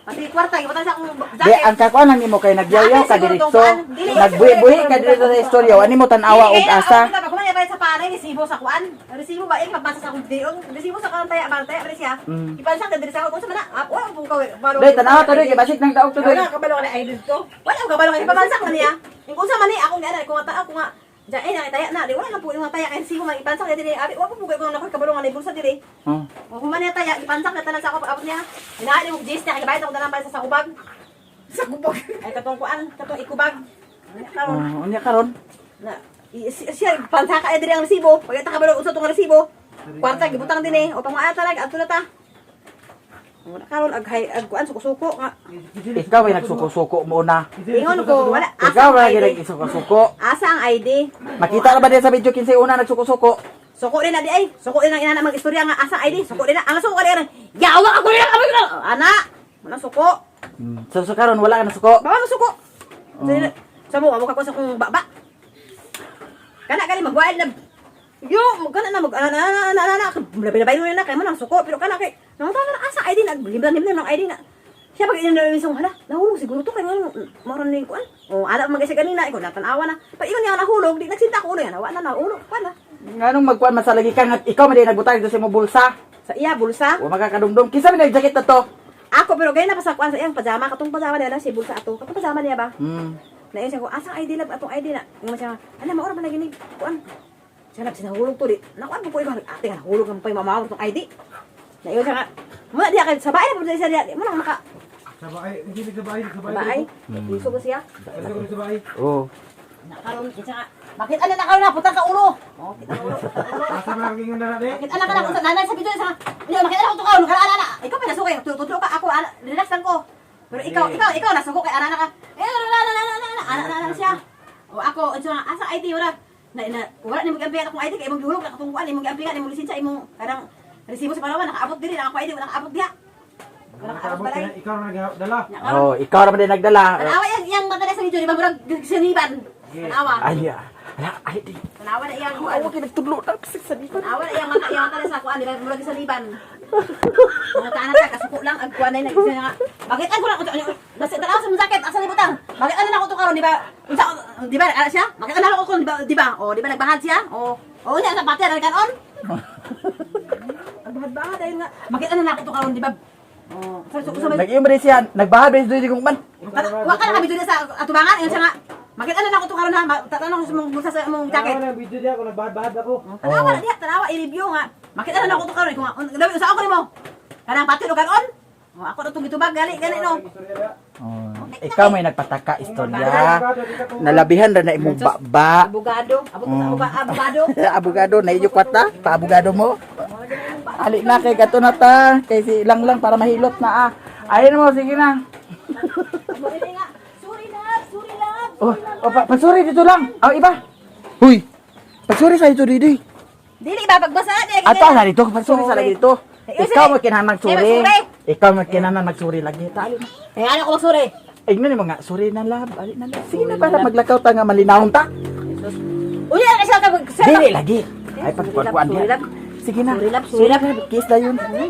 Pati kwarta gibutang sa akong
Di
jacket.
ang kakuan lang nimo kay nagyayaw ka
Siguro
diretso.
tong kuan. Dili,
Nagbuhi-buhi ka dito sa istorya. Ani mo tan-awa og asa.
Kung ano sa panay, resibo sa kuan. Resibo ba? Eh, mabasa sa akong dion. Resibo sa kuan taya, bantay, ba siya? Ipansa ka diri sa ako. Kung sa mana, ah, wala akong kawe.
Doy tan-awa to doy kay basig nang daog to doy.
Wala kabalo ka na ID to.
Wala akong kabalo kay ipabansa ka niya. Yung kung sa man ni akong giana kung nga ako nga Diyan, eh, nakitaya na. Di, wala na po yung taya. Kaya resibo man, ipansak na diri. Abi, wala po po kung nakoy kabalo nga na bulsa diri.
Oh.
O kung man niya taya, ipansak na tanan sa ako abot niya. Inaali mo jis niya, kay bayad ako dalang sa kubag.
Sa kubog.
Ay katong kuan, katong ikubag. Karon
Oh, unya karon.
na siya pansaka ay diri ang resibo. Pag ita kabalo unsa tong resibo. Kwarta gibutang din eh. O pang talaga adto na ta. Wala karon ag ag kuan suko-suko nga.
Ikaw ay nagsuko-suko mo na.
Ingon ko wala asa
Ikaw
ang
ra
ID.
gyud nagsuko-suko.
Asa ang ID?
Makita ra ba din sa video kinsay una nagsuko-suko?
Suko rin na di ay. Suko rin ang inana mag-istorya nga asa ang ID. Suko rin na. Ang suko rin. Yawa ako rin ako rin. Ana. Wala suko.
So, so karon wala ka na suko.
Bawa mo suko. Sa mo amo ka ko sa kong baba. Kana kani magwild na Yo, kana na mag ana ana ana ana labay labay na kay mo nang suko pero kana kay nangutana na asa ID na limdan ng ID na. Siya pag ina na isang hala, nahulog siguro to kay mo maron ning kuan. O ala mag isa ganina ikaw natanawa na. Pag ingon niya nahulog, di nagsinta ko ulo yan, wa na nahulog pa na.
Nganong magkuan man sa lagi ka nga ikaw man din nagbutang dito sa imong bulsa.
Sa iya bulsa.
Wa makakadumdum kinsa man jacket na to?
Ako pero gay na pa sa kuan sa iyang pajama katong pajama niya na si bulsa ato. Katong pajama niya ba? Nayon siya ko, asang ID lab atong ID na. Ingon siya, ala maura man lagi ni kuan. Siya na sinahulog to di. Nakuan po ko ikaw ate nga nahulog ang pay mamawag tong ID. Nayon siya nga, muna diya kay sabay na po siya diya. Muna maka
Sa baay, hindi sa baay, sa baay.
baay. Puso ko siya.
Sa baay.
Oh.
Nakaroon siya nga. Bakit ano nakaroon na putang ka ulo? Oh, kita ulo, putang ulo.
Asa man ang ingon na na
Bakit anak ka na kung sa nanay sa video sa Hindi, makita na ko to kaon, kana ana. Ikaw pa nasukay, tutlo ka ako, ana, relax lang ko. Pero ikaw, ikaw, ikaw nasuko kay ana na ka. Eh, ana ana ana ana ana ana ana siya. O ako, unsa nga asa ID wala. Na, na wala nimo giampihan akong ID kay imong gihulog na katong kuan, imong giampihan imong lisensya, imong kanang resibo sa Palawan nakaabot diri na ako ID wala nakaabot diha. Wala nakaabot balay.
Ikaw na nagdala.
Nakaroon.
Oh, ikaw ra man din nagdala.
Tanawa yang yang mata sa video di ba murag saniban. Tanawa.
Ay, ah. Ala, ay di.
Tanawa na iyang kuan.
Awa kay nagtudlo na bisag sa diba.
Tanawa na iyang mata sa kuan di ba murag saniban. Mga taana ta kasuko lang ag kuan na isa nga. Bakit ang kuan nasa tanaw sa mong jacket asa ni butang. Bakit ano na ako to karon di ba? Unsa di ba ana siya? Bakit ano ako di ba di ba? O di ba nagbahad siya? O o niya sa pati kanon. Ang bahad-bahad ayun nga. Bakit ano na ako to karon di ba? O sa sa
Nag-imo rin siya, nagbahad rin siya kung man.
Wa ka na kami dito sa atubangan ayun siya nga. Bakit ano na ako to karon ha? Tatanaw ko sa mong bulsa sa mong jacket.
Tanawa na video diya ako nagbahad-bahad ako.
Tanawa na diha, tanawa i-review nga. Makita na ako to karon kung dawi usa ako nimo. Kanang patil o kanon. O ako na itong gitubag gali gani no.
Oh, ikaw may nagpataka istorya. Nalabihan ra na imong baba.
Abogado, abot sa abogado.
Abogado na iyo kwata, paabogado mo. Ali na kay kato na ta, kay si lang lang para mahilot na ah. Ayun mo, sige na.
Sorry nga. Sorry love, sorry love.
Oh, oh pa, pansuri dito lang. Oh, iba. Huy. Pansuri sa dito dito.
Dili ba pagbasa di.
Ato na dito, pansuri sa lagi dito. Ikaw mo kinahanglan magsuri.
Magsuri.
Ikaw mo kinahanglan magsuri lagi. Tali na.
Eh ano ko magsuri?
Ingnan ni mga suri na lab, ali na lab. Sige na para maglakaw ta nga malinawon ta.
Unya na siya ka
Dili lagi. Ay pagkuan
Sorry,
diha.
love.
Sige na.
Sorry, love. Sorry, love.
Kiss na yun. Ali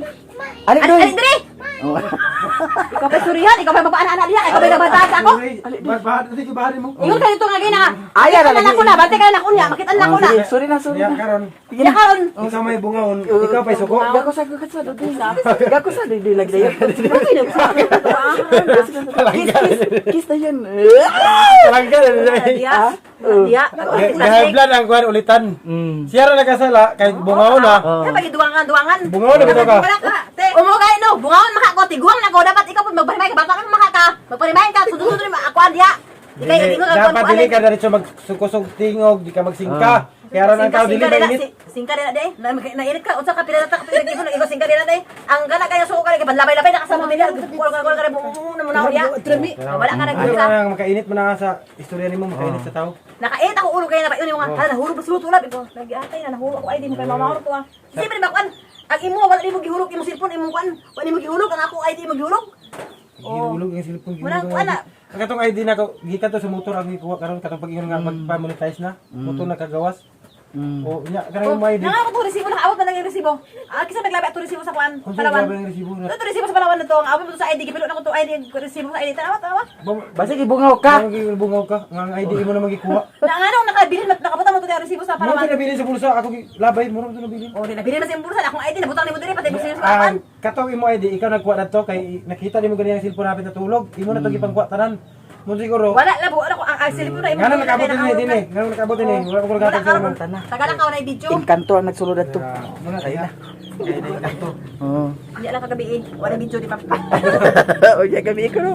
Ali
doy.
ali diri.
Oh.
Ikaw pa surihan, ikaw pa mapaana-ana diha, ikaw pa nabata sa ako.
Bahad, sige bahad mo.
Ingon ka dito nga gina.
Ay,
Makita
ara
na
lagi.
ako na, bante ka na ako niya, makita na ako na.
Sige, sorry na, sorry
Diya
na.
karon.
Sige
Ya
na.
karon.
Ikaw may bungaon, ikaw pa'y suko.
Gako sa gako sa doy. Gako sa doy lagi dayon. Kiss, kiss, kiss na yun.
Talanggal.
Diha. Diya.
Gahay blood ang kuan ulitan. Siya ra nagkasala kay bungaw na.
Kaya pag duwangan, duwangan.
Bungaw na bitaw ka.
Wala ka. Te, umugay no, bungaon maka ko, tiguang na ko dapat ikaw pud magparimay ka, bata ka maka ka. Magparimay ka, sudod-sudod mo ako diya. Di kay
Dili,
ingon ang
dapat dili ka diretso magsukusog tingog, di ka magsingka. Kaya ron ang tao dili mainit.
Singka dila de, nainit ka, unsa ka pila ta ka pila ingon ikaw singka dila de. Ang gana kayo suko ka labay-labay na kasama nila. Kuol kuol ka na mo na diya. Wala ka
Ano
nagisa.
na makainit mo na nga sa istorya nimo, makainit sa tao.
Nakainit ako ulo kaya na ba yun yung mga hala nahulog ba sulot ulab iko. Lagi atay na nahulog ako ay di mo kay mamahurot to ah. Siyempre ba kuan ang imo wala nimo gihulog imong cellphone imong kuan wala nimo gihulog ang ako ay di mo gihulog.
Gihulog ang cellphone,
Wala,
gihulog ang
wala.
ID. Ang katong ID na ko, gikan to sa motor ang gikuha karon katong pag-ingon nga magpa-monetize na, motor na kagawas. O nya kanang imong ID.
Nang ako to resibo nakaabot na lang yung resibo. Ah, kisa naglabi ato resibo sa kuan
Unsa
Palawan.
grabe ang resibo na?
Ito resibo sa Palawan na to. Ang abot mo to sa ID gipilo na ko to ID resibo sa ID. Tanawa tanawa.
Basta gibungaw ka.
Ka? Bungaw ka, nga ang ID imo na magikuha.
Na nga nung nakabilin nakabutang mo to yung resibo sa
Mo
Palawan.
to nabilin sa bulsa ako labay mo to nabilin.
Oh, di nabilin na sa imong bulsa akong ID nabutang nimo diri pati mo sa
Ah,
Palawan.
katong imo ID ikaw nagkuha na to kay nakita nimo ganyan ang cellphone hapit natulog. Imo na to gipangkuha tanan. Mo siguro.
Wala labo wala ko ang cellphone na imo.
Nga nang nakaabot din din eh. Nga nang nakaabot din eh. Wala ko
Wala
nakaabot sa imo.
karon. Tagala ka na video.
Engkanto ang nagsulod adto.
Mo na kaya. Kaya na engkanto.
Oo.
Hindi lang kagabi eh. Wala video di pa.
O ya gabi ko no.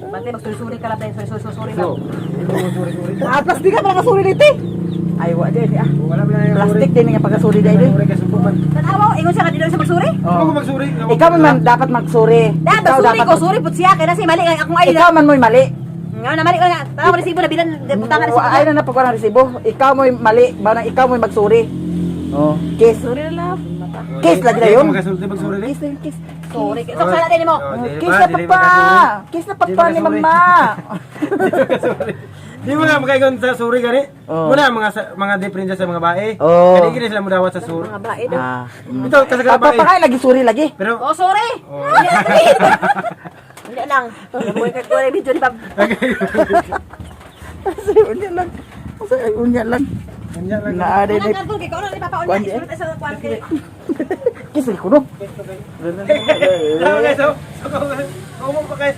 Bante magsuri-suri ka lang tayo, suri-suri lang.
Suri suri.
Ah, plastic ka pala kasuri dito. Eh. Ay, wa din ah.
Wala man na
Plastic din nga pagkasuri dahil.
Suri kay suko man.
Tanawa, ingon siya nga di daw siya magsuri.
Ako magsuri.
Ikaw man man dapat magsuri.
Da,
Ikaw
magsuri
dapat
ko, suri pud siya kay na si mali ang akong ID.
Ikaw man mo'y mali.
Nga na mali ko nga. Tanawa resibo na bilan butangan resibo.
Ay na na pagkuha ng resibo. Ikaw mo'y mali. Ba na ikaw mo'y magsuri. Oh, kiss.
Suri na love.
Kiss lagi na yun.
Magasulti magsuri
Kiss na yun, kiss.
Sorry. So sala din mo.
Kiss na papa. Kiss na papa ni mama.
Di mo nga makaingon sa suri gani.
Oo.
Muna mga mga diferensya sa mga bae.
Oo.
Kani gini sila mudawat sa suri.
Mga bae daw.
Ah.
Ito kasi ka
Papa
bae.
pa lagi suri lagi.
Pero
Oh, sorry. Hindi lang. Buhay ka ko video ni Pap.
Kasi unya lang. Kasi unya lang.
Unya lang.
Naa
Wala
din.
ka kay kauno ni Papa
Kuan
unya.
di, eh.
Istorya ta sa kuan kay.
Kiss lagi kuno.
Tama guys, so, so, umo pa guys.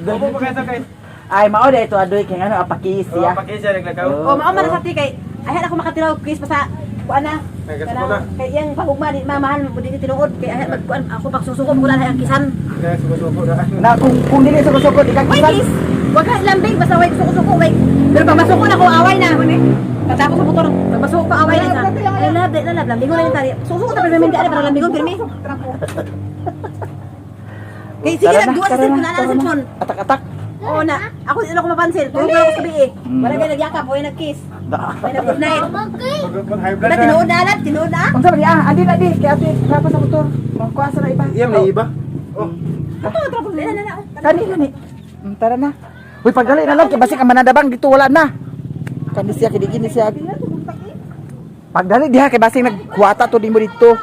Umo pa guys, guys.
Ay mao na ito adoy kay ngano apakis
Oh,
siya.
pakisya naglakaw.
Oh, mao man sa ti kay ayhan ako makatiraw kiss pa sa kuan na.
Nagkasuko na.
Kay iyang pagugma di mamahal mo di tinuod kay ayhan magkuan ako pagsusuko mo na ang kisan.
Kaya suko-suko na.
Na kung dili suko-suko di ka
Way
kisan.
kiss. Wag ka lambing basta way suko-suko way. Pero pag masuko na ko away na. Pagtapos sa motor, pag masuko ko away na. Ay love, di na love, lambingon na yung tari. Susuko ta pero hindi para lambingon pirmi. Kay sige
Tara
lang duwa sa
tara
cellphone na
tara
na cellphone.
Atak atak.
Oo na, ako di na ako mapansin. Tulog na ako sa gabi eh. Wala kayo nagyakap, wala nag-kiss. Wala nag-good night.
Mag high blood
Wala
na.
tinuod na love, tinuod na.
Unsa ba niya? Andi na di kay ate trapa sa motor. Magkuha sa na iba.
Iyam na iba. Oh,
Ito, trapo. Na, na, na.
Kani gani. Tara na. Uy, pagdali na lang kay basig ang manadabang dito wala na. Kani siya kini siya. Pagdali diha kay basig nagkuwata to nimo dito.